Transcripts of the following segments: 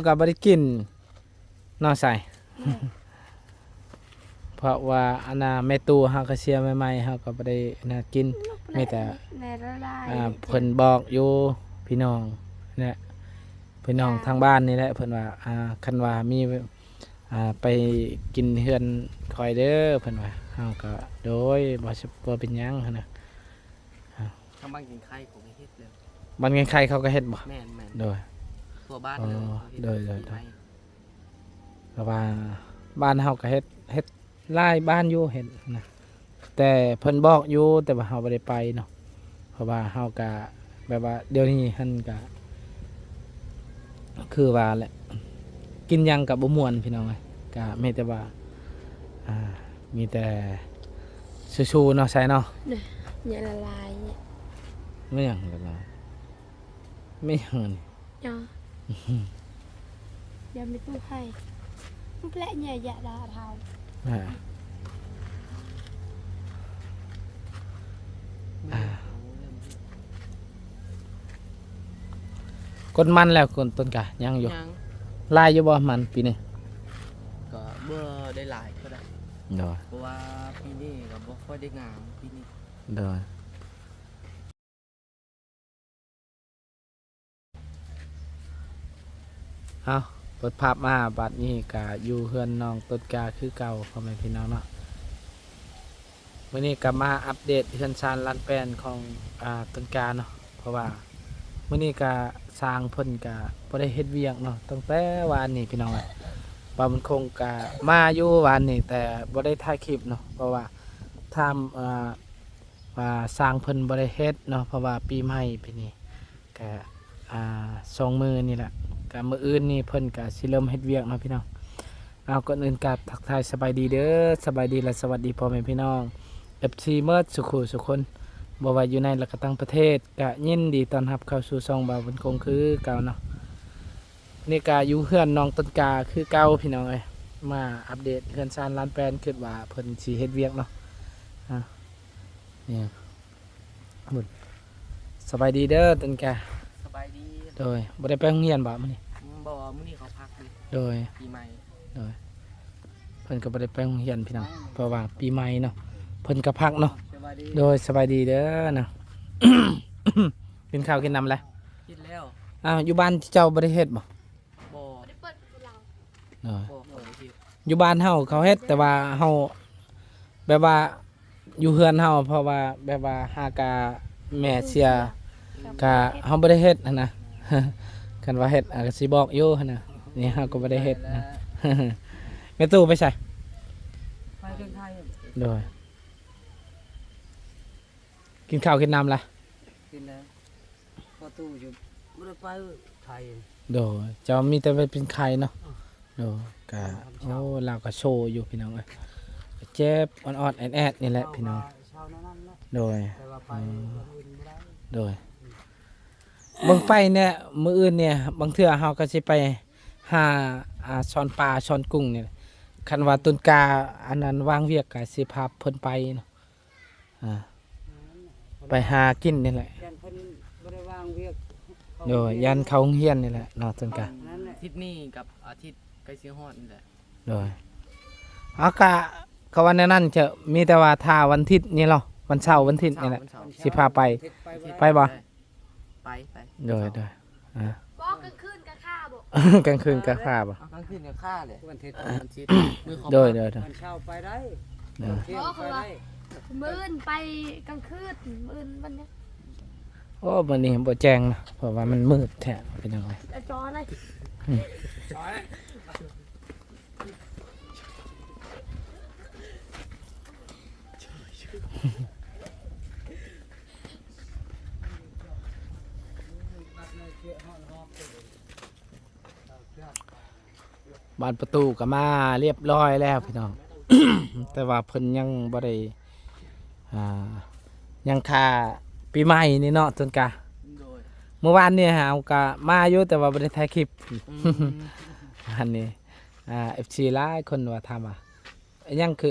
ກໍບໍ່ໄດ້ກິນເນາະ ໃສ ເພາະວ່າອັນນ່າ ແມ່ຕູ້ເຮົາກໍເສຍໃໝ່ໆ ເຮົາກໍບໍ່ໄດ້ອັນນ່າກິນ ມີແຕ່ ແມ່ລະລາຍ ອ່າ ເພິ່ນບອກຢູ່ ພີ່ນ້ອງແຫຼະ ພີ່ນ້ອງທາງບ້ານນີ້ແຫຼະ ເພິ່ນວ່າ ອ່າ ຄັນວ່າມີ ອ່າ ໄປກິນເຮືອນຂ້ອຍເດີ ເພິ່ນວ່າ ເຮົາກໍ ໂດຍ ບໍ່ ບໍ່ເປັນຫຍັງຫັ້ນນະ ທາງບ້ານກິນໄຂ່ເຂົາກໍເຮັດແລ້ວ ບ້ານກິນໄຂ່ເຂົາກໍເຮັດບໍ່? ແມ່ນໆ ໂດຍ ທົ່ວບ້ານເລີຍ ອໍ ເຂົາເຮັດ ໂດຍໆ ປີໃໝ່ ແຕ່ວ່າບ້ານເຮົາກໍເຮັດ ເຮັດຫຼາຍບ້ານຢູ່ເຮັດນະ ແຕ່ເພິ່ນບອກຢູ່ ແຕ່ວ່າເຮົາບໍ່ໄດ້ໄປເນາະ ເພາະວ່າເຮົາກະແບບວ່າດຽວນີ້ຫັ້ນກະ ຄືວ່າແຫຼະ ກິນຫຍັງກະບໍ່ມ່ວນພີ່ນ້ອງເອີຍ ກະມີແຕ່ວ່າ ອ່າ ມີແຕ່ສູ້ໆເນາະ ໃສເນາະ ແມ່ລະລາຍ ແມ່ນຫຍັງລະລາຍ ແມ່ນຫຍັງອັນນີ້ ດຽວແມ່ຕູ້ໃຫ້ ມັນແປະແຍະຢະດາເທົາ ອ່າ ອ່າ ກົນມັນແລ້ວ ກົນຕົ້ນກາ ຍັງຢູ່ ຍັງ ຫຼາຍຢູ່ບໍ່ມັນປີນີ້? ກໍບໍ່ໄດ້ຫຼາຍເທົ່າໃດ ໂດຍ ເພາະວ່າປີນີ້ກໍບໍ່ຄ່ອຍໄດ້ງາມປີນີ້ ໂດຍ. ເອົາ ເປີດພາບມາ ບາດນີ້ກະຢູ່ເຮືອນນ້ອງຕົ້ນກາຄືເກົ່າ ພໍ່ແມ່ພີ່ນ້ອງເນາະ ມື້ນີ້ກະມາອັບເດດເຮືອນຊານລານແປນຂອງ ອ່າ ຕົ້ນກາເນາະ ເພາະວ່າມື້ນີ້ກະຊ່າງເພິ່ນກະບໍ່ໄດ້ເຮັດວຽກເນາະ ຕັ້ງແຕ່ວານນີ້ພີ່ນ້ອງເອີຍ ບ່າວບຸນຄົງກະມາຢູ່ວານນີ້ ແຕ່ບໍ່ໄດ້ຖ່າຍຄລິບເນາະ ເພາະວ່າຖາມ ອ່າ ວ່າຊ່າງເພິ່ນບໍ່ໄດ້ເຮັດເນາະ ເພາະວ່າປີໃໝ່ປີນີ້ກະ ອ່າ ສອງມື້ນີ້ແຫຼະ ກະມື້ອື່ນນີ້ເພິ່ນກະຊິເລີ່ມເຮັດວຽກເນາະພີ່ນ້ອງ. ເອົາ ກ່ອນອື່ນກະທັກທາຍສະບາຍດີເດີ ສະບາຍດີ ແລະ ສະຫວັດດີພໍ່ແມ່ພີ່ນ້ອງ ເອັຟຊີ ໝົດສູ່ຄູ່ສູ່ຄົນ ບໍ່ວ່າຢູ່ໃນ ແລະ ກະຕ່າງປະເທດ ກະຍິນດີຕ້ອນຮັບເຂົ້າສູ່ຊ່ອງບ່າວບຸນຄົງຄືເກົ່າເນາະ. ນີ້ກະຢູ່ເຮືອນນ້ອງຕົ້ນກາຄືເກົ່າພີ່ນ້ອງເອີຍ ມາອັບເດດເຮືອນຊານລານແປນ ຄິດວ່າເພິ່ນຊິເຮັດວຽກເນາະ ອ່າ ນີ້ ບຸນ ສະບາຍດີເດີຕົ້ນກາ ສະບາຍດີ ໂດຍ ບໍ່ໄດ້ໄປໂຮງຮຽນບໍ່ມື້ນີ້? ອືມ ບໍ່ ມື້ນີ້ເຂົາພັກຢູ່ ໂດຍ ປີໃໝ່ ໂດຍ ເພິ່ນກໍບໍ່ໄດ້ໄປໂຮງຮຽນພີ່ນ້ອງ ເພາະວ່າປີໃໝ່ເນາະ ເພິ່ນກໍພັກເນາະ ສະບາຍດີ ໂດຍ ສະບາຍດີເດີນະ ກິນເຂົ້າກິນນ້ຳແລ້ວ? ກິນແລ້ວ ອ້າວ ຢູ່ບ້ານເຈົ້າບໍ່ໄດ້ເຮັດບໍ່? ບໍ່ ບໍ່ໄດ້ເປີດປະຕູລາວ ເອີ ບໍ່ ບໍ່ໄດ້ເຮັດ ຢູ່ບ້ານເຮົາເຂົາເຮັດ ແຕ່ວ່າເຮົາແບບວ່າຢູ່ເຮືອນເຮົາ ເພາະວ່າແບບວ່າຫາກະແມ່ເສຍ ກະເຮົາບໍ່ໄດ້ເຮັດຫັ້ນນະ ຄັນວ່າເຮັດ ອາ ກະຊິບອກຢູ່ຫັ້ນນະ ນີ້ເຮົາກໍບໍ່ໄດ້ເຮັດນະ ແມ່ຕູ້ໄປໃສ? ໄປເທິງໄທ ໂດຍ ກິນເຂົ້າກິນນ້ຳລະ? ກິນແລ້ວ ພໍຕູ້ຢູ່ ບໍ່ໄດ້ໄປໄທ ໂດຍ ເຈົ້າມີແຕ່ໄປເປັນໄຂ້ເນາະ ໂດຍ ກະ ໂອ້ ລາວກະໂຊຢູ່ພີ່ນ້ອງເອີຍ ກະເຈັບອອດໆແອດໆນີ້ແຫຼະພີ່ນ້ອງ ໂດຍ ອືມ ໂດຍ ເບິ່ງໄປແດ່ ມື້ອື່ນນີ້ ບາງເທື່ອເຮົາກະຊິໄປຫາ ອ່າ ຊ່ອນປາຊ່ອນກຸ້ງນີ້ ຄັນວ່າຕົ້ນກາ ອັນນັ້ນວ່າງວຽກກະຊິພາເພິ່ນໄປເນາະ. ອ່າ ໄປຫາກິນນີ້ແຫຼະ ຢ້ານເພິ່ນບໍ່ໄດ້ວ່າງວຽກ ໂດຍ ຢ້ານເຂົ້າໂຮງຮຽນນີ້ແຫຼະເນາະ ຕົ້ນກາ ອາທິດນີ້ກັບອາທິດໃກ້ຊິຮອດນີ້ແຫຼະ ໂດຍ ເອົາ ກະ ກະວ່າແນວນັ້ນ ຈະມີແຕ່ວ່າຖ້າວັນທິດນີ້ເນາະ ວັນເສົາ ວັນທິດນີ້ແຫຼະ ຊິພາໄປ ໄປບໍ່? ໄປ ໄປ ໂດຍ ໂດຍ ອ່າ ບໍ່ ກາງຄືນກະຄ້າບໍ່? ກາງຄືນກະຄ້າບໍ່? ເອົາ ກາງຄືນກະຄ້າແຫຼະ ວັນທິດ ວັນທິດ ມື້ເຂົາ ໂດຍ ໂດຍ ໂດຍ ວັນເສົາໄປໄດ້ ໂດຍ ວັນທີນໄປໄດ້ ມື້ອື່ນໄປກາງຄືນ ມື້ອື່ນວັນຫຍັງ ໂອ້ ມື້ນີ້ບໍ່ແຈ້ງນະ ເພາະວ່າມັນມືດແທ້ ເປັນຫຍັງວະ ຈະຈໍນະ ອືມ ບານປະຕູກໍມາລຽບລ້ອຍແລ້ວພີ່ນ້ອງ ແຕ່ວ່າເພິ່ນຍັງບໍ່ໄດ້ ອ່າ ຍັງຖ້າປີໃໝ່ນີ້ເນາະ ຕົ້ນກາ ໂດຍ ມື້ວານນີ້ເຮົາກໍມາຢູ່ ແຕ່ວ່າບໍ່ໄດ້ຖ່າຍຄລິບ ອືມ ອັນນີ້ ອ່າ ເອັຟຊີຫຼາຍຄົນວ່າ ຖາມວ່າ ອີຫຍັງຄື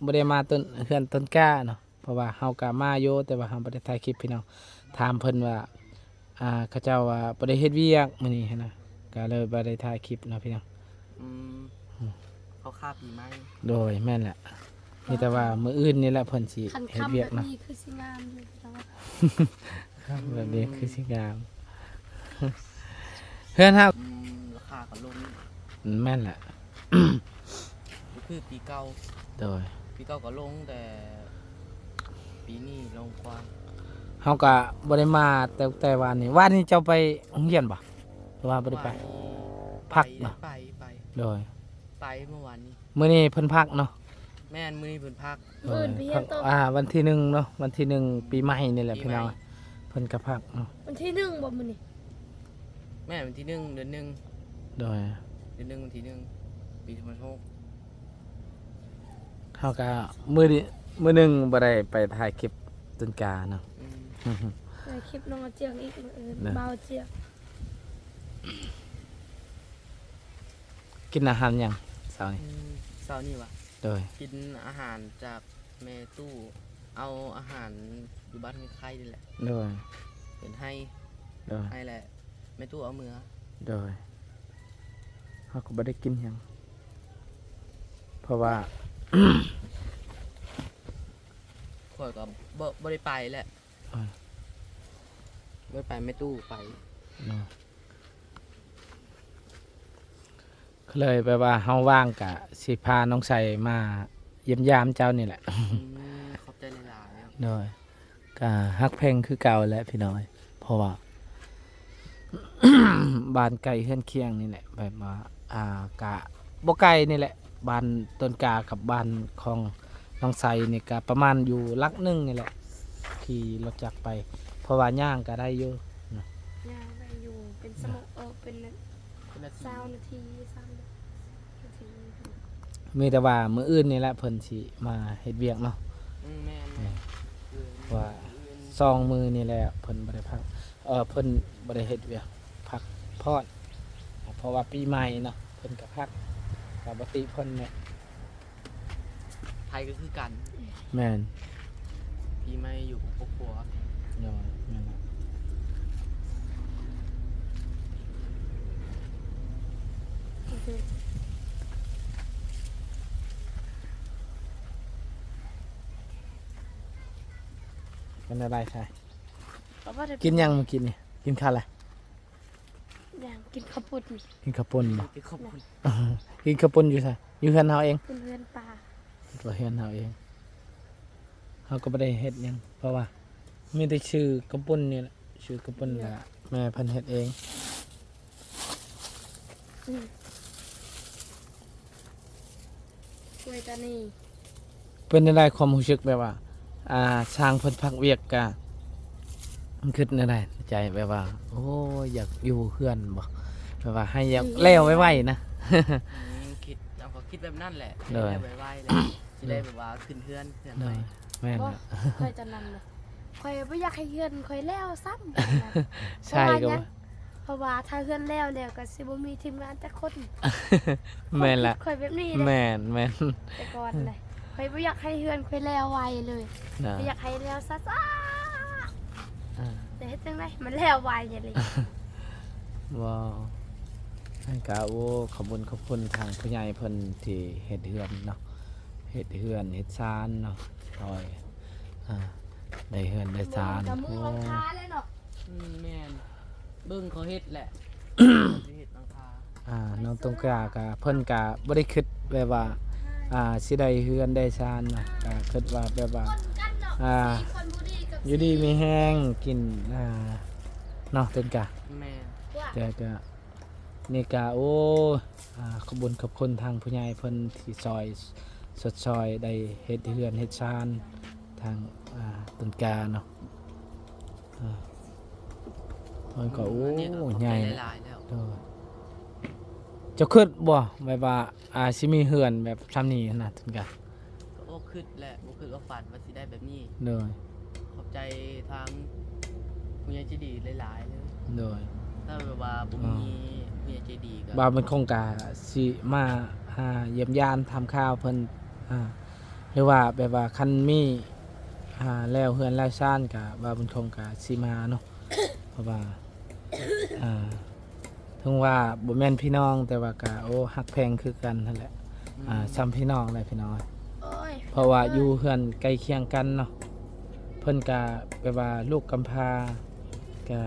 ບໍ່ໄດ້ມາຕົ້ນ ເຮືອນຕົ້ນກ້າເນາະ ເພາະວ່າເຮົາກະມາຢູ່ ແຕ່ວ່າເຮົາບໍ່ໄດ້ຖ່າຍຄລິບພີ່ນ້ອງ ຖາມເພິ່ນວ່າ ອ່າ ເຂົາເຈົ້າວ່າບໍ່ໄດ້ເຮັດວຽກມື້ນີ້ຫັ້ນນະ ກໍເລີຍບໍ່ໄດ້ຖ່າຍຄລິບເນາະພີ່ນ້ອງ. ອືມ ອືມ ເຂົາຄ່າປີໃໝ່. ໂດຍ ແມ່ນແຫຼະ. ມີແຕ່ວ່າມື້ອື່ນນີ້ແຫຼະເພິ່ນຊິເຮັດວຽກເນາະ. ຄັນຄ່ຳແບບນີ້ຄືຊິງາມຢູ່ ແບບນີ້ຄືຊິງາມ. ເຮືອນເຮົາ ອືມ ລາຄາກໍລົງ. ອືມ ແມ່ນແຫຼະ. ກໍຄືປີເກົ່າ. ໂດຍ ປີເກົ່າກໍລົງ ແຕ່ປີນີ້ລົງກວ່າ. ເຮົາກໍບໍ່ໄດ້ມາຕັ້ງແຕ່ວານນີ້. ວານນີ້ເຈົ້າໄປໂຮງຮຽນບໍ່ ຫຼືວ່າບໍ່ໄດ້ໄປ? ວານນີ້ ພັກບໍ່? ໄປ ໄປ ໄປ. ໂດຍ ໄປມື້ວານນີ້. ມື້ນີ້ເພິ່ນພັກເນາະ. ແມ່ນ ມື້ນີ້ເພິ່ນພັກ. ມື້ອື່ນໄປຮຽນຕໍ່. ອ່າ ວັນທີໜຶ່ງເນາະ ວັນທີໜຶ່ງ ອືມ ປີໃໝ່ນີ້ແຫຼະ ປີໃໝ່ ພີ່ນ້ອງ ເພິ່ນກໍພັກເນາະ. ວັນທີໜຶ່ງບໍ່ມື້ນີ້? ແມ່ນ ວັນທີໜຶ່ງ ເດືອນໜຶ່ງ. ໂດຍ ເດືອນໜຶ່ງ ວັນທີໜຶ່ງ ປີສອງພັນສິບຫົກ. ເຮົາກໍມື້ນີ້ ມື້ໜຶ່ງບໍ່ໄດ້ໄປຖ່າຍຄລິບຕົ້ນກາເນາະ. ອືມ ຖ່າຍຄລິບນ້ອງອາຈຽງອີກ ມື້ອື່ນ ເນາະ ບ່າວອາຈຽງ. ກິນອາຫານຫຍັງເຊົ້ານີ້? ອືມ ເຊົ້ານີ້ຫວາ? ໂດຍ ກິນອາຫານຈາກແມ່ຕູ້ ເອົາອາຫານຢູ່ບ້ານຫ້ວຍໄຄນີ້ແຫຼະ. ໂດຍ ເປັນໄຮ່. ໂດຍ ໄຮ່ແຫຼະ ແມ່ຕູ້ເອົາເມືອ. ໂດຍ ເຮົາກໍບໍ່ໄດ້ກິນຫຍັງ ເພາະວ່າ ຂ້ອຍກໍບໍ່ ບໍ່ໄດ້ໄປແຫຼະ. ອ່າ ບໍ່ໄປ ແມ່ຕູ້ໄປເນາະ. ກໍເລີຍແບບວ່າເຮົາວ່າງກະຊິພານ້ອງໄຊມາຢ້ຽມຢາມເຈົ້ານີ້ແຫຼະ. ອືມ ຂອບໃຈຫຼາຍໆ. ໂດຍ ກະຮັກແພງຄືເກົ່າແຫຼະພີ່ນ້ອງເອີຍ ເພາະວ່າ ບ້ານໃກ້ເຮືອນຄຽງນີ້ແຫຼະ ແບບວ່າ ອ່າ ກະບໍ່ໄກນີ້ແຫຼະ ບ້ານຕົ້ນກາກັບບ້ານຂອງນ້ອງໄຊນີ້ກະປະມານຢູ່ຫຼັກໜຶ່ງນີ້ແຫຼະ ຂີ່ລົດຈັກໄປ ເພາະວ່າຍ່າງກະໄດ້ຢູ່ເນາະ. ຍ່າງໄດ້ຢູ່ ເປັນຊົ່ວໂມງ ເອີ ເປັນຊາວນາທີ ຊາວນາທີ. ມີແຕ່ວ່າມື້ອື່ນນີ້ແຫຼະເພິ່ນຊິມາເຮັດວຽກເນາະ. ອືມ ແມ່ນໆ ວ່າສອງມື້ນີ້ແຫຼະເພິ່ນບໍ່ໄດ້ພັກ ເອີ ເພິ່ນບໍ່ໄດ້ເຮັດວຽກ ພັກຜ່ອນ ເພາະວ່າປີໃໝ່ເນາະ ເພິ່ນກໍພັກ ກໍບໍ່ຕິເພິ່ນແຫຼະ. ໄທກໍຄືກັນ. ແມ່ນ ປີໃໝ່ຢູ່ກັບຄອບຄົວ. ໂດຍ ແມ່ນແຫຼະ. ເປັນແນວໃດຊາຍ? ກໍບໍ່ໄດ້ ກິນຫຍັງມື້ກີ້ນີ້? ກິນຂ້າວແລ້ວ? ຍັງ ກິນເຂົ້າປຸ້ນ. ກິນເຂົ້າປຸ້ນບໍ່? ກິນເຂົ້າປຸ້ນ. ກິນເຂົ້າປຸ້ນຢູ່ໃສ? ຢູ່ເຮືອນເຮົາເອງ? ເປັນເຮືອນປ່າ. ເປັນເຮືອນເຮົາເອງ. ເຮົາກໍບໍ່ໄດ້ເຮັດຫຍັງ ເພາະວ່າມີແຕ່ຊື້ເຂົ້າປຸ້ນນີ້ແຫຼະ ຊື້ເຂົ້າປຸ້ນແລ້ວແມ່ເພິ່ນເຮັດເອງ. ອືມ ເປັນຈັ່ງໃດຄວາມຮູ້ສຶກແບບວ່າ ອ່າ ຊ່າງເພິ່ນພັກວຽກ ກະຄິດແນວໃດໃນໃຈ ແບບວ່າ ໂອ້ຍ ຢາກຢູ່ເຮືອນບໍ່ ແບບວ່າໃຫ້ຢາກແລ້ວໄວໆນະ? ອືມ ຄິດ ເຮົາກໍຄິດແບບນັ້ນແຫຼະ ໂດຍ ໃຫ້ແລ້ວໄວໆແຫຼະ ຊິໄດ້ແບບວ່າຂຶ້ນເຮືອນ ເຮືອນໃໝ່. ໂດຍ ແມ່ນ ບໍ່ ຂ້ອຍຈະນຳເລີຍ ຂ້ອຍບໍ່ຢາກໃຫ້ເຮືອນຂ້ອຍແລ້ວຊ້ຳ. ໃຊ່ ເພາະວ່າຫຍັງ? ກໍ ເພາະວ່າຖ້າເຮືອນແລ້ວແລ້ວກໍຊິບໍ່ມີທີມງານຈັກຄົນ. ແມ່ນລະ ຄວາມຄິດຂ້ອຍແບບນີ້ເດ້. ແມ່ນໆ ແຕ່ກ່ອນນະ ຂ້ອຍບໍ່ຢາກໃຫ້ເຮືອນຂ້ອຍແລ້ວໄວເລີຍ ນະ ຂ້ອຍຢາກໃຫ້ແລ້ວຊ້າໆ. ອ່າ ແຕ່ເຮັດຈັ່ງໃດມັນແລ້ວໄວແທ້ເລີຍ. ບໍ່ ອັນກະ ໂອ້ ຂອບຄຸນ ຂອບຄຸນທາງຜູ້ໃຫຍ່ເພິ່ນທີ່ເຮັດເຮືອນເນາະ ເຮັດເຮືອນເຮັດຊານເນາະ ໂດຍ ອ່າ ໄດ້ເຮືອນໄດ້ຊານ ໂອ້ ກໍມຸງຫຼັງຄາແລ້ວເນາະ. ອືມ ແມ່ນ ເບິ່ງເຂົາເຮັດແຫຼະ ເຂົາຊິເຮັດຫຼັງຄາ. ອ່າ ນ້ອງຕົງກາກະ ເພິ່ນກະບໍ່ໄດ້ຄິດແບບວ່າ ອ່າ ຊິໄດ້ເຮືອນໄດ້ຊານນະ ກະຄິດວ່າແບບວ່າ ອ່າ ຢູ່ດີມີແຮງ ກິນ ອ່າ ເນາະ ຕົງກາ. ແມ່ນ ແຕ່ກະ ນີ້ກະ ໂອ້ ອ່າ ຂອບຄຸນ ຂອບຄຸນທາງຜູ້ໃຫຍ່ເພິ່ນທີ່ຊ່ອຍ ຊົດຊ່ອຍໄດ້ເຮັດເຮືອນເຮັດຊານ ທາງ ອ່າ ຕົ້ນກາເນາະ. ອ່າ ມັນກໍ ໂອ້ ໃຫຍ່ຫຼາຍແລ້ວ. ໂດຍ ເຈົ້າຄິດບໍ່ແບບວ່າ ອ່າ ຊິມີເຮືອນແບບຊ່ຳນີ້ນະ ເຖິງກະ ກໍບໍ່ຄິດແຫຼະ ບໍ່ຄິດວ່າຝັນວ່າຊິໄດ້ແບບນີ້. ໂດຍ ຂອບໃຈທາງຜູ້ໃຫຍ່ໃຈດີຫຼາຍໆເລີຍ. ໂດຍ ຖ້າແບບວ່າບໍ່ມີ ອ່າ ຜູ້ໃຫຍ່ໃຈດີກໍ ບ່າວບຸນຄົງກະຊິມາຫາຢ້ຽມຢາມຖາມຂ່າວເພິ່ນ ອ່າ ຫຼືວ່າແບບວ່າຄັນມີ ອ່າ ແລ້ວເຮືອນແລ້ວຊານກະ ບ່າວບຸນຄົງກະຊິມາເນາະ ເພາະວ່າ ອ່າ ເຖິງວ່າບໍ່ແມ່ນພີ່ນ້ອງ ແຕ່ວ່າກະ ໂອ້ ຮັກແພງຄືກັນຫັ້ນແຫຼະ ອືມ ອ່າ ຊ່ຳພີ່ນ້ອງແຫຼະພີ່ນ້ອງ ໂອ້ຍ ເພາະວ່າຢູ່ເຮືອນໃກ້ຄຽງກັນເນາະ ເພິ່ນກະແບບວ່າລູກກຳພ້າ ກະ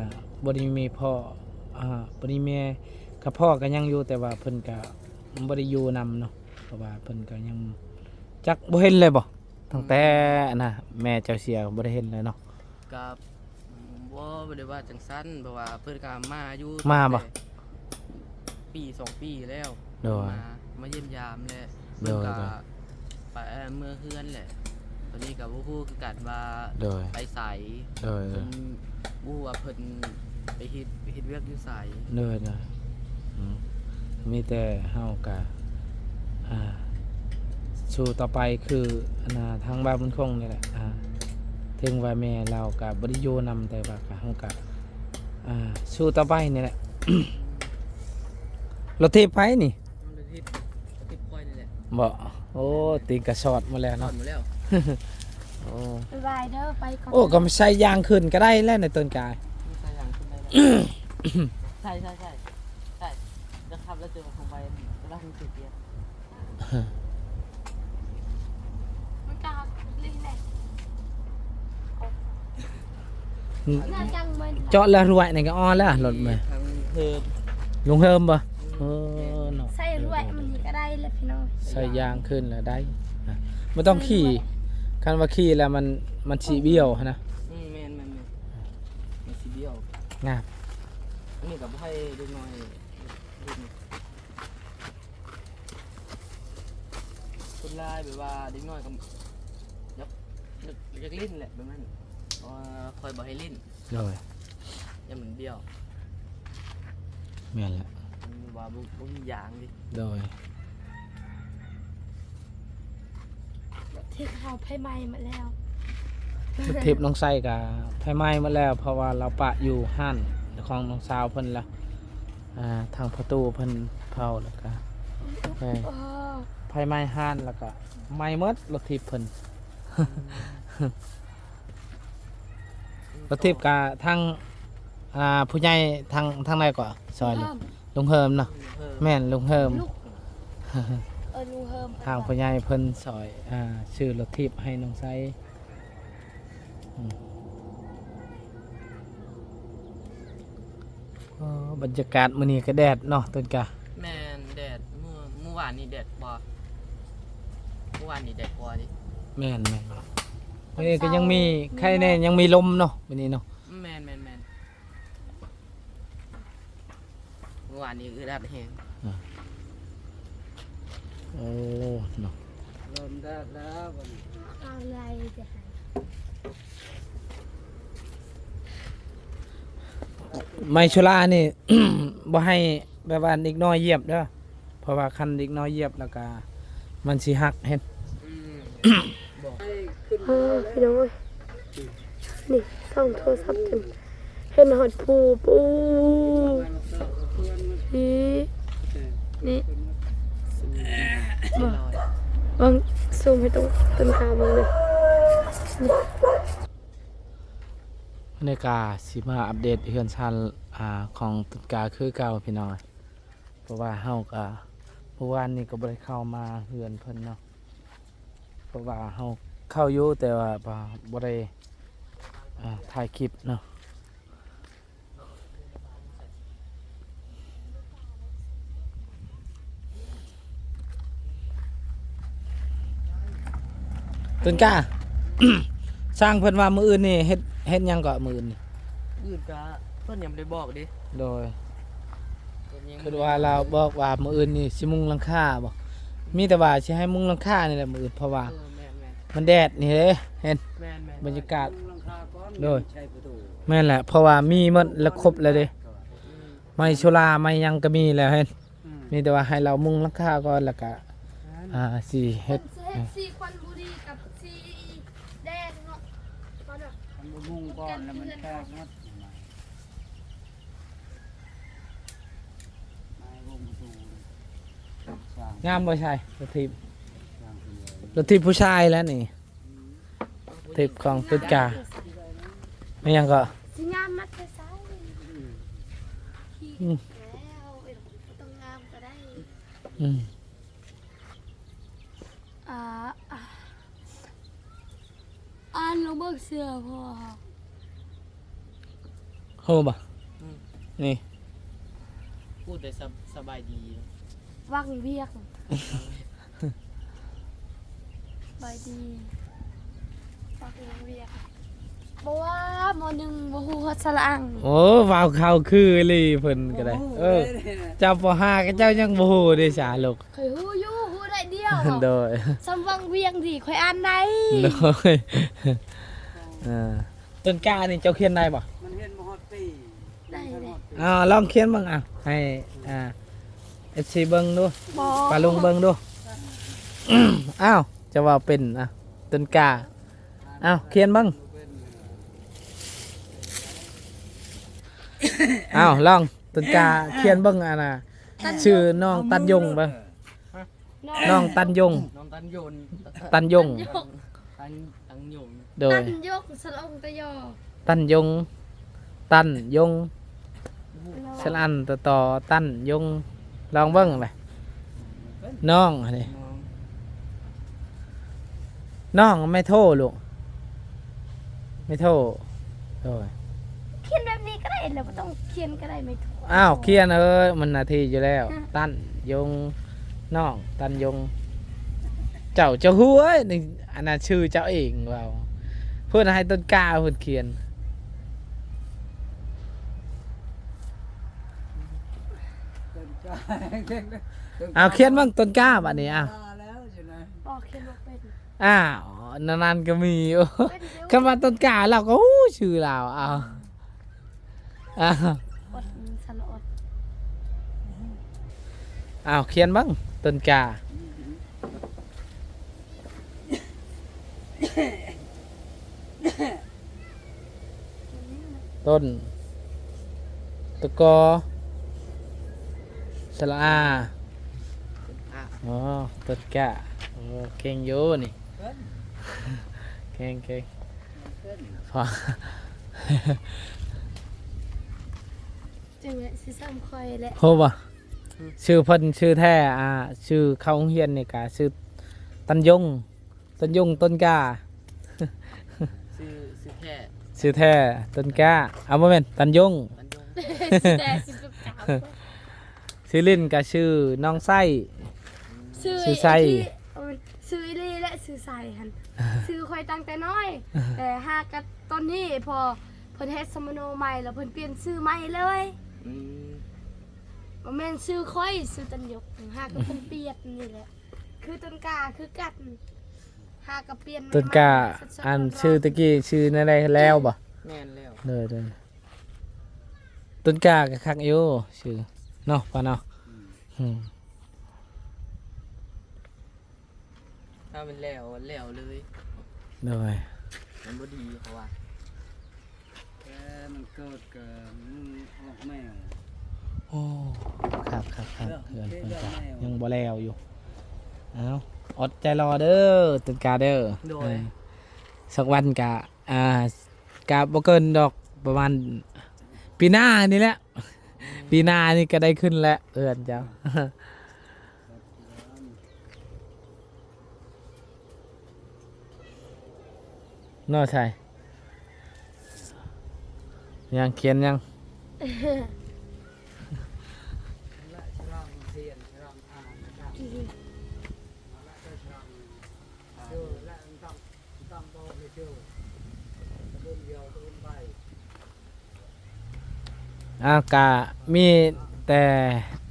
ບໍ່ໄດ້ມີພໍ່ ອ່າ ບໍ່ໄດ້ແມ່ ກະພໍ່ກະຍັງຢູ່ ແຕ່ວ່າເພິ່ນກະບໍ່ໄດ້ຢູ່ນຳເນາະ ເພາະວ່າເພິ່ນກະຍັງ ຈັກບໍ່ເຫັນເລີຍບໍ່? ຕັ້ງແຕ່ ອືມ ອັນນ່າ ແມ່ເຈົ້າເສຍກໍບໍ່ໄດ້ເຫັນເລີຍເນາະ? ກໍບໍ່ ບໍ່ໄດ້ວ່າຈັ່ງຊັ້ນ ເພາະວ່າເພິ່ນກໍມາຢູ່ ມາບໍ່? ຕັ້ງແຕ່ປີສອງປີແລ້ວ ໂດຍ ມາ ມາຢ້ຽມຢາມແຫຼະ ໂດຍ ເພິ່ນກໍ ໂດຍ ໄປ ເອີ່ ເມືອເຮືອນແຫຼະ ຕອນນີ້ກໍບໍ່ຮູ້ຄືກັນວ່າ ໂດຍ ໄປໃສ ໂດຍ ເພິ່ນ ບໍ່ຮູ້ວ່າເພິ່ນໄປເຮັດ ໄປເຮັດວຽກຢູ່ໃສ ໂດຍ ໂດຍ ອືມ ມີແຕ່ເຮົາກະ ອ່າ ສູ້ຕໍ່ໄປ ຄື ອັນນ່າ ທາງບ່າວບຸນຄົງນີ້ແຫຼະ ອ່າ ເຖິງວ່າແມ່ລາວກະບໍ່ໄດ້ຢູ່ນຳ ແຕ່ວ່າກະ ເຮົາກະ ອ່າ ສູ້ຕໍ່ໄປນີ້ແຫຼະ ລົດຖີບໃຜນີ້? ລົດຖີບ ລົດຖີບຂ້ອຍນີ້ແຫຼະ ບໍ່? ໂອ້ ຕີນກະຊອດໝົດແລ້ວເນາະ ຊອດໝົດແລ້ວ ໂອ້ ບາຍບາຍເດີ ໄປກ່ອນ ໂອ້ ກໍໃສ່ຢາງຂຶ້ນກໍໄດ້ແລ້ວໃນຕົ້ນກາຍ ໃສ່ຢາງຂຶ້ນໄດ້ແລ້ວ ໃສ່ ໃສ່ ໃສ່ ໃສ່ ຈະຂັບແລ້ວເຈີຂອງໄປ ເວລາເຮົາເກັບກຽ ມັນກໍເລີຍແຫຼະ ອືມ ໜ້າຈັງມັນ ເຈາະແລ້ວລວຍນີ້ກໍອ່ອນແລ້ວລົດແມ່ ທາງເຮີມ ລຸງເຮີມບໍ່? ອືມ ເອີເນາະ ໃສ່ລວຍມັນນີ້ກໍໄດ້ແຫຼະພີ່ນ້ອງ ໃສ່ຢາງຂຶ້ນແລ້ວໄດ້ ບໍ່ຕ້ອງຂີ່ ໃສ່ລວຍ ຄັນວ່າຂີ່ແລ້ວມັນ ມັນຊິບ້ຽວຫັ້ນນະ ອືມ ແມ່ນໆໆ ມັນຊິບ້ຽວ ງາມ ອັນນີ້ກໍບໍ່ໃຫ້ເດັກນ້ອຍ ຄົນຫຼາຍແບບວ່າເດັກນ້ອຍກໍຢາກ ຢາກ ຢາກຫຼິ້ນແຫຼະແບບນັ້ນ ເພາະວ່າຂ້ອຍບໍ່ໃຫ້ຫຼິ້ນ ໂດຍ ຢ້ານມັນບ້ຽວ ແມ່ນແຫຼະ ມັນວ່າບໍ່ ບໍ່ມີຢາງເດ ໂດຍ ລົດຖີບເຮົາໄຟໄໝ້ໝົດແລ້ວ ລົດຖີບນ້ອງໄຊກໍໄຟໄໝ້ໝົດແລ້ວ ເພາະວ່າລາວປະຢູ່ຮ້ານຂອງນ້ອງສາວເພິ່ນລະ ອ່າ ທາງພໍ່ຕູ້ເພິ່ນເຜົາ ແລ້ວກະ ເອີ ໄຟໄໝ້ຮ້ານ ແລ້ວກະໄໝ້ໝົດລົດຖີບເພິ່ນ ອືມ ລົດຖີບກະທາງ ອ່າ ຜູ້ໃຫຍ່ທາງ ທາງໃດກໍຊ່ອຍ ລຸງເຮີມ ລຸງເຮີມເນາະ ລຸງເຮີມ ແມ່ນ ລຸງເຮີມ ເອີ ລຸງເຮີມ ທາງຜູ້ໃຫຍ່ເພິ່ນຊ່ອຍ ອ່າ ຊື້ລົດຖີບໃຫ້ນ້ອງໄຊ ອືມ ເອີ ບັນຍາກາດມື້ນີ້ກໍແດດເນາະ ຕົ້ນກາ ແມ່ນ ແດດ ມື້ ມື້ວານນີ້ແດດກວ່າ ມື້ວານນີ້ແດດກວ່າເດ ແມ່ນໆ ມື້ນີ້ກໍຍັງມີ ແມ່ນ ໄຄແນ່ ຍັງມີລົມເນາະ ມື້ນີ້ເນາະ ແມ່ນໆໆ ມື້ວານນີ້ອຶດອັດແຮງ ອ່າ ໂອ້ ເນາະ ເລີ່ມແດດແລ້ວບັດນີ້ ເອົາໄລ່ໄປໃຫ້ ໄມ້ໂຊລານີ້ ບໍ່ໃຫ້ແບບວ່າເດັກນ້ອຍຢຽບເດີ ເພາະວ່າຄັນເດັກນ້ອຍຢຽບແລ້ວກະມັນຊິຫັກເຫັນ ອືມ ບອກ ເອີ ພີ່ນ້ອງເອີຍ ນີ້ສ່ອງໂທລະສັບຈົນເຫັນຮອດພູ ປູ້ ນີ້ ນີ້ ບໍ່ ເບິ່ງ ຊູມໃຫ້ຕົງຕົ້ນກາເບິ່ງເດີ ນີ້ ມື້ນີ້ກະຊິມາອັບເດດເຮືອນຊານ ອ່າ ຂອງຕົ້ນກາຄືເກົ່າພີ່ນ້ອງ ເພາະວ່າເຮົາກະ ມື້ວານນີ້ກໍບໍ່ໄດ້ເຂົ້າມາເຮືອນເພິ່ນເນາະ ເພາະວ່າເຮົາເຂົ້າຢູ່ ແຕ່ວ່າບໍ່ໄດ້ ອ່າ ຖ່າຍຄລິບເນາະ ຕົ້ນກ້າ ຊ່າງເພິ່ນວ່າມື້ອື່ນນີ້ເຮັດ ເຮັດຫຍັງເກາະມື້ອື່ນນີ້? ມື້ອື່ນກະເພິ່ນຍັງບໍ່ໄດ້ບອກເດ້. ໂດຍ ເພິ່ນຍັງ ຄິດວ່າລາວບອກວ່າມື້ອື່ນນີ້ຊິມຸງຫຼັງຄາບໍ່? ມີແຕ່ວ່າຊິໃຫ້ມຸງຫຼັງຄານີ້ແຫຼະມື້ອື່ນ ເພາະວ່າ ເອີ ແມ່ນໆ ມັນແດດນີ້ເດ້ ເຫັນ ແມ່ນໆ ບັນຍາກາດ ໂດຍ ແມ່ນແຫຼະ ເພາະວ່າມີໝົດແລ້ວ ຄົບແລ້ວເດ້ ອືມ ໄມ້ໂຊລາ ໄມ້ຫຍັງກໍມີແລ້ວ ເຫັນ ອືມ ມີແຕ່ວ່າໃຫ້ລາວມຸງຫຼັງຄາກ່ອນ ແລ້ວກະ ນັ້ນ ອ່າ ຊິເຮັດ ເພິ່ນຊິເຮັດ ເອີ ສີຄວັນບຸຣີກັບສີແດງເນາະ ເພິ່ນວ່າ ຄັນບໍ່ມຸງກ່ອນແລ້ວມັນແຕກໝົດ ໄມ້ວົງປະຕູ ງາມບໍ່ ໄຊ? ລົດຖີບ ລົດຖີບຜູ້ຊາຍແລ້ວນີ້ ອືມ ທີບຂອງຕຸດກາ ແມ່ນຫຍັງກໍ ຊິງາມມາແຕ່ໃສ ອືມ ຂີ່ແລ້ວ ອືມ ອ່າ ອ່າ ອ່ານລອງເບິ່ງເສື້ອພໍ່ ຮູ້ບໍ່? ອືມ ນີ້ ພູດໄດ້ ສະ ສະບາຍດີ ວັງວຽງ ສະບາຍດີ ວັງວຽງ ບໍ່ວ່າ ມໍໜຶ່ງບໍ່ຮູ້ຮອດສະລະອັງ. ໂອ້ ເວົ້າເຂົ້າຄືອີ່ຫຼີເພິ່ນກໍໄດ້. ໂອ້ ເອີ ເຈົ້າ ປໍຫ້າ ກໍເຈົ້າຍັງບໍ່ຮູ້ເດ້ສາລູກ. ຂ້ອຍຮູ້ຢູ່ ຮູ້ໄດ້ດຽວ. ໂດຍ ສ່ຳວັງວຽງນີ້ຂ້ອຍອ່ານໄດ້. ໂດຍ ເອີ ຕົ້ນກ້ານີ້ເຈົ້າຂຽນໄດ້ບໍ່? ມັນຮຽນບໍ່ຮອດປີ. ໄດ້ເດ້. ເອົາ ລອງຂຽນເບິ່ງ ເອົາ ໃຫ້ ອ່າ ເອັຟຊີ ເບິ່ງດູ ປ້າລຸງເບິ່ງດູ. ອ້າວ ເຈົ້າເວົ້າເປັນ ອ່ະ ຕົ້ນກ້າ. ເອົາ ຂຽນເບິ່ງ. ເອົາ ລອງ ຕົ້ນກ້າ ຂຽນເບິ່ງ ອັນນ່າ ຊື່ນ້ອງຕັນຍົງເບິ່ງ. ນ້ອງຕັນຍົງ ນ້ອງຕັນຍົນ ຕັນຍົງ ຕັນ ຕັນຍົງ ໂດຍ ຕັນຍົງ ສະຫຼະອົງ ຕະຢໍ ຕັນຍົງ ຕັນຍົງ ສະຫຼະອັນ ຕະຕໍ ຕັນຍົງ. ລອງເບິ່ງແຫຼະ ນ້ອງຫັ້ນເດ ນ້ອງ ນ້ອງໄມ້ໂທລູກ ໄມ້ໂທ. ໂດຍ ຂຽນແບບນີ້ກໍໄດ້ແຫຼະ ບໍ່ຕ້ອງຂຽນກໍໄດ້ ໄມ້ໂທ. ອ້າວ ຂຽນເອີຍ ມັນໜ້າທີ່ຢູ່ແລ້ວ. ຕັນຍົງ ນ້ອງຕັນຍົງ. ເຈົ້າ ເຈົ້າຮູ້ເອີຍ ອັນນັ້ນຊື່ເຈົ້າເອງເວົ້າ ເພິ່ນໃຫ້ຕົ້ນກ້າເພິ່ນຂຽນ. ຕົ້ນກ້າ ເອົາ ຂຽນເບິ່ງຕົ້ນກ້າບາດນີ້. ອ້າວ ບໍ່ ຂຽນບໍ່ເປັນ. ອ້າວ ນັ້ນໆ ກໍມີ. ໂອ້ ຄັນວ່າຕົ້ນກ້າ ລາວກໍຮູ້ຊື່ລາວ. ອ້າວ ອ້າວ ອອດ ສະຫຼະອອດ. ອ້າວ ຂຽນເບິ່ງ ຕົ້ນກ້າ ຕົ້ນ ຕະ ກ ສະຫຼະອາ. ອໍ ຕົ້ນກ້າ. ໂອ້ ເກັ່ງຢູ່ນີ້ ເກັ່ງໆ. ພໍ ຈັ່ງແຫຼະ ຊິສ່ຳຂ້ອຍແຫຼະ. ຮູ້ບໍ່? ອືມ ຊື່ເພິ່ນຊື່ແທ້ ອ່າ ຊື່ເຂົ້າໂຮງຮຽນນີ້ກະຊື່ ຕັນຍົງ ຕັນຍົງ ຕົ້ນກ້າ. ຊື່ ຊື່ແທ້ ຊື່ແທ້ ຕົ້ນກ້າ. ເອົາ ບໍ່ແມ່ນ ຕັນຍົງ ຕັນຍົງ ຊື່ແທ້ ຊື່ ຊື່ຫຼິ້ນກະຊື່ນ້ອງໄຊ. ອືມ ຊື່ ຊື່ໄຊ ອີ່ຫຼີ ເອີ ຊື່ອີ່ຫຼີແຫຼະ ຊື່ໄຊຫັ້ນ ຊື່ຂ້ອຍຕັ້ງແຕ່ນ້ອຍ ແຕ່ຫາກະຕອນນີ້ພໍເພິ່ນເຮັດສຳມະໂນໃໝ່ ແລ້ວເພິ່ນປ່ຽນຊື່ໃໝ່ເລີຍ. ອືມ ບໍ່ແມ່ນຊື່ຂ້ອຍ ຊື່ຕັນຍົງ ຫາກະເພິ່ນປ່ຽນນີ້ແຫຼະ. ຄືຕົ້ນກ້າຄືກັນ ຫາກະປ່ຽນ ຕົ້ນກ້າ ອັນຊື່ຕະກີ້ຊື່ແນວໃດແລ້ວບໍ່? ແມ່ນແລ້ວ ໂດຍໆ. ຕົ້ນກ້າກໍຄັກຢູ່ຊື່ເນາະ ປ້າເນາະ. ອືມ ອືມ ຖ້າມັນແລ້ວ ແລ້ວເລີຍ. ໂດຍ ມັນບໍ່ດີເຂົາວ່າ. ແຕ່ມັນເກີດກໍມືອອກແມວ. ໂອ້ ຄັກໆໆ ເຮືອນເພິ່ນກໍຍັງບໍ່ແລ້ວຢູ່. ເອົ້າ ອົດໃຈລໍເດີ ຕົ້ນກ້າເດີ. ໂດຍ ເອີ ສັກວັນກະ ອ່າ ກະບໍ່ເກີນດອກ ປະມານປີໜ້ານີ້ແຫຼະ. ອືມ ປີໜ້ານີ້ກະໄດ້ຂຶ້ນແລ້ວເຮືອນເຈົ້າ. ເນາະ ໃຊ່ ຍັງຂຽນຍັງ. ເອົາ ກະມີແຕ່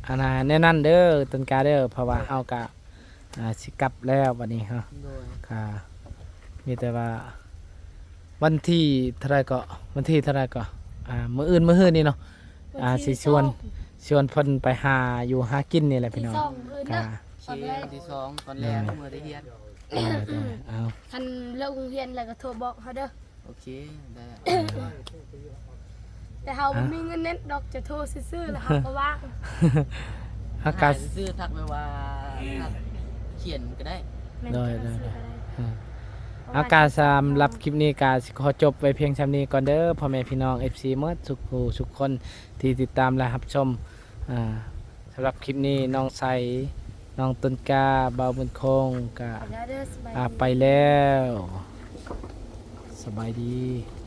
ອັນນ່າ ແນວນັ້ນເດີ ຕົ້ນກ້າເດີ ເພາະວ່າເຮົາກະ ອ່າ ຊິກັບແລ້ວບັດນີ້ເຮົາ. ໂດຍ ກະມີແຕ່ວ່າ ວັນທີເທົ່າໃດເກາະ ວັນທີເທົ່າໃດເກາະ ອ່າ ມື້ອື່ນ ມື້ຮືນີ້ເນາະ ອ່າ ຊິຊວນ ຊວນເພິ່ນໄປຫາຢູ່ຫາກິນນີ້ແຫຼະພີ່ນ້ອງ. ກະ ວັນທີສອງ ຕອນແລງ ເມື່ອໄດ້ຮຽນ. ເອົາ ຄັນເລີກໂຮງຮຽນແລ້ວກໍໂທບອກເຮົາເດີ. ໂອເຄ ໄດ້. ແຕ່ເຮົາບໍ່ມີເງິນເນັດດອກ ຈະໂທຊື່ໆ ແລ້ວເຮົາກໍວ່າງ. ເຮົາກໍຊື່ໆ ທັກແບບວ່າ ທັກຂຽນກໍໄດ້. ໂດຍ ໂດຍ. ເອົາ ກະສຳລັບຄລິບນີ້ກະຊິຂໍຈົບໄວ້ພຽງຊ່ຳນີ້ກ່ອນເດີ ພໍ່ແມ່ພີ່ນ້ອງ ເອັຟຊີ ໝົດທຸກຜູ້ທຸກຄົນທີ່ຕິດຕາມ ແລະ ຮັບຊົມ. ອ່າ ສຳລັບຄລິບນີ້ ນ້ອງໄຊ ນ້ອງຕົ້ນກ້າ ບ່າວບຸນຄົງກະ ໄປແລ້ວເດີ ສະບາຍດີ ອາ ໄປແລ້ວ ສະບາຍດີ.